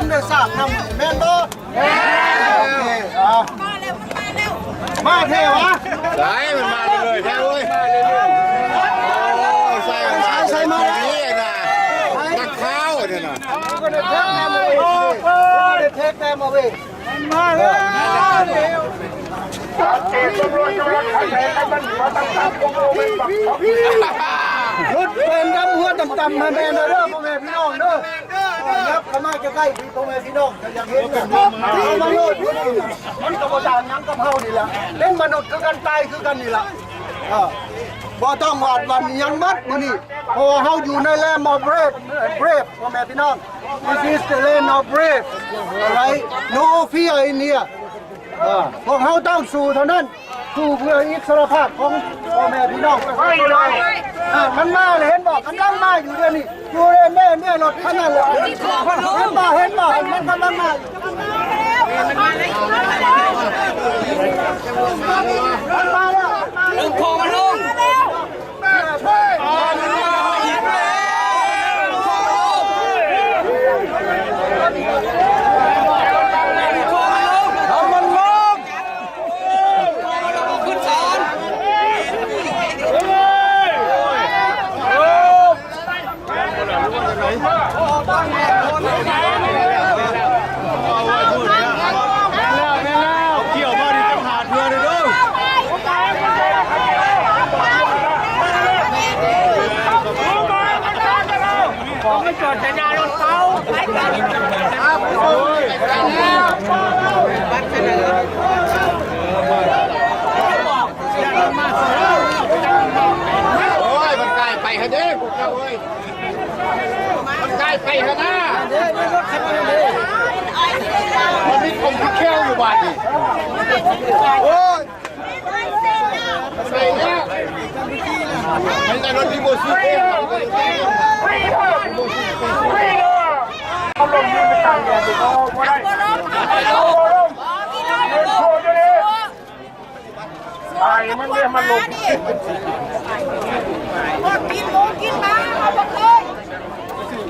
ໄດ້ຊາບນຳ ແມ່ນບໍ່? ແມ່ນ. ໂອເຄ ອ່າ ມາແທ້ຫວາ? ໄດ້ ມັນມາເລື້ອຍໆແທ້ເວີຍ. ໂອ້ ໃສ່ ໃສ່ມາແລ້ວ ນີ້ນະ ນັກຂ່າວນີ້ນະ ກໍໄດ້ແທັກແຕ້ມເອົາເອງ ກໍໄດ້ແທັກແຕ້ມເອົາເອງ. ມາແລ້ວ ລົດແບນດຳຫົວຕ່ຳໆ ໃຫ້ແມ່ນເດີ ພໍ່ແມ່ພີ່ນ້ອງເດີ. ຍັບເຂົ້າມາໃກ້ໆ ພີ່ ພໍ່ແມ່ພີ່ນ້ອງ ຖ້າຢາກເຫັນ ເຂົ້າມາໂລດ. ມັນກໍບໍ່ຕ່າງຫຍັງກັບເຮົານີ້ລະ ເປັນມະນຸດຄືກັນ ຕາຍຄືກັນນີ້ລະ. ເອີ ບໍ່ຕ້ອງວາດຫວັ່ນຫຍັງໝົດມື້ນີ້ ເພາະວ່າເຮົາຢູ່ໃນ Land of Brave, Brave ພໍ່ແມ່ພີ່ນ້ອງ. This is the land of brave, right? No fear in here. ເອີ ພວກເຮົາຕ້ອງສູ້ເທົ່ານັ້ນ ສູ້ເພື່ອອິດສະຫຼະພາບຂອງພໍ່ແມ່ພີ່ນ້ອງປະຊາຊົນລາວ. ອ່າ ມັນມາແລ້ວ ເຫັນບໍ່? ກຳລັງມາຢູ່ດຽວນີ້ ຢູ່ເດ້ ເດ້ ລົດຄັນນັ້ນແຫຼະ. ເຫັນບໍ່? ເຫັນບໍ່? ມັນກຳລັງມາຢູ່ ມັນມາແລ້ວ ມັນມາແລ້ວ. ໂອ້ຍ ມັນກາຍໄປຫັ້ນເດ້ ພວກເຈົ້າເອີຍ. ມັນກາຍໄປຫັ້ນນາ ມັນມີຄົນທີ່ແຂ້ວຢູ່ບາດນີ້. ໂອ້ຍ ໃສ່ແລ້ວ ໃຫ້ລົດລີໂມຊີນເອງ ໄອ້ມັນເດ້ ມັນລົງ ກິນໝູກິນໝາ ເຮົາບໍ່ເຄີຍ.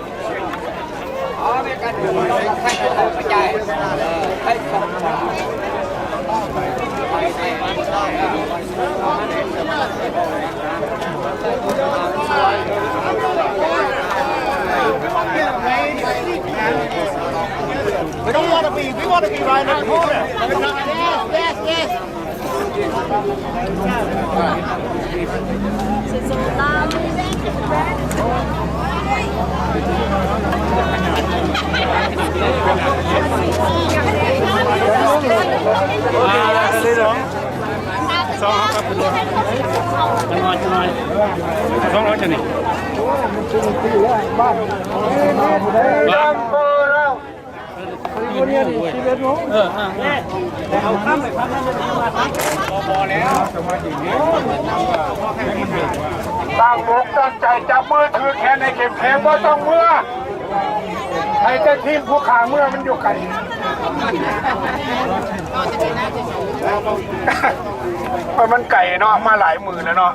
ຕັ້ງອົກຕັ້ງໃຈ ຈັບມືຖືກແຂນໃຫ້ເຂັ້ມແຂງ ບໍ່ຕ້ອງເມືອ ໃຫ້ແຕ່ທີມຜູ້ຂ້າເມືອ ມັນຢູ່ໄກ ມັນໄກເນາະ ມາຫຼາຍມື້ແລ້ວເນາະ.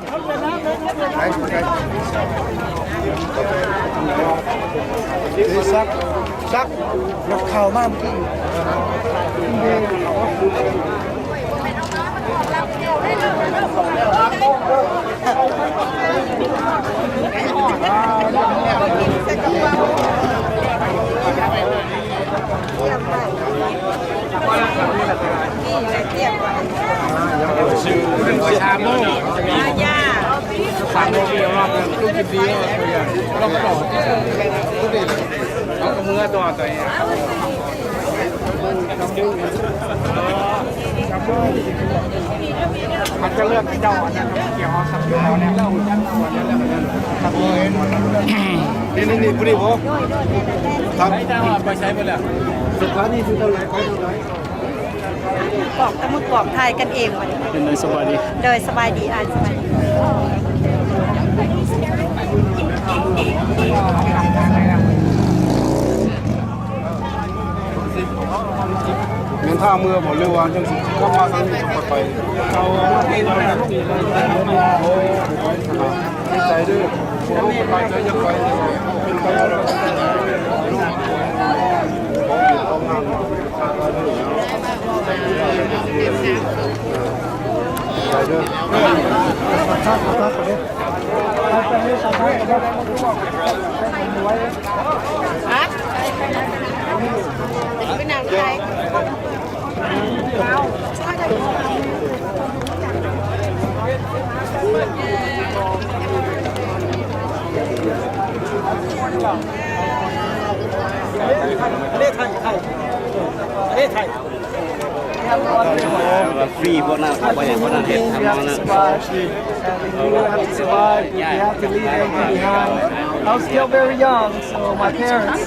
ສັກ ສັກ ນັກຂ່າວມາເມື່ອກີ້. ສາມໂມງ ສາມໂມງ ລອບສອງ ເຮົາກໍເມືອຕໍ່ໄປ. ມັນຈະເລືອກເຈົ້າອັນນັ້ນ ກ່ຽວເອົາສັກເຈົ້າແລ້ວ ນີ້ໆໆ ຜູ້ນີ້ບໍ່ ໄປໃສໝົດແລ້ວ ສະຖານີຢູ່ທາງໃດ ໄປທາງໃດ. ປອກຕະໝຶກປອກຖ່າຍກັນເອງບັດນີ້. ເປັນໃດ ສະບາຍດີ? ໂດຍ ສະບາຍດີອ້າຍ ສະບາຍດີ. ແມ່ນຖ້າເມືອບໍ່ ຫຼືວ່າຈັ່ງຊິກັບມາທາງນີ້ ໄປ ໃຈເດີ ເປັນໄປບໍ່ໄດ້. We have a lot of people. ຟຣີ ພວກນັ້ນເຂົາບໍ່ໃຫ້ພວກນັ້ນເຮັດທຳນອງນັ້ນ. We have to survive. We have to survive. We have to leave everything behind. I was still very young, so my parents,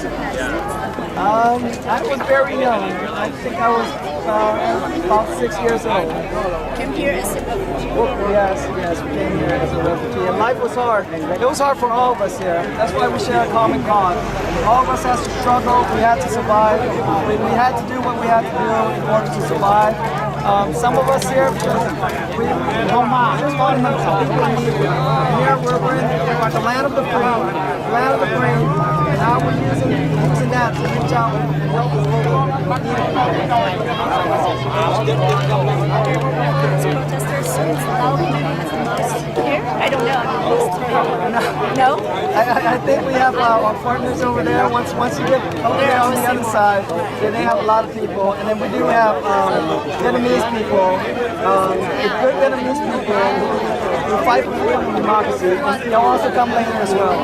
um, I was very young. I think I was, uh, about six years old. Came here as a refugee. Yes, yes, we came here as a refugee. And life was hard. It was hard for all of us here. That's why we share a common cause. All of us has to struggle. We had to survive. We, we had to do what we had to do in order to survive. Um, some of us here, because we, we don't mind. Just want to know some people in need. And here we're, we're in the land of the free, land of the free. And now we're using, using that to reach out and help the people in need. Protesters, it's loud. Here? I don't know. No? I, I, I think we have, uh, our partners over there. Once, once you get over there on the other side, then they have a lot of people. And then we do have, um, Vietnamese people. Um, the good Vietnamese people who fight for freedom and democracy. They'll also come later as well.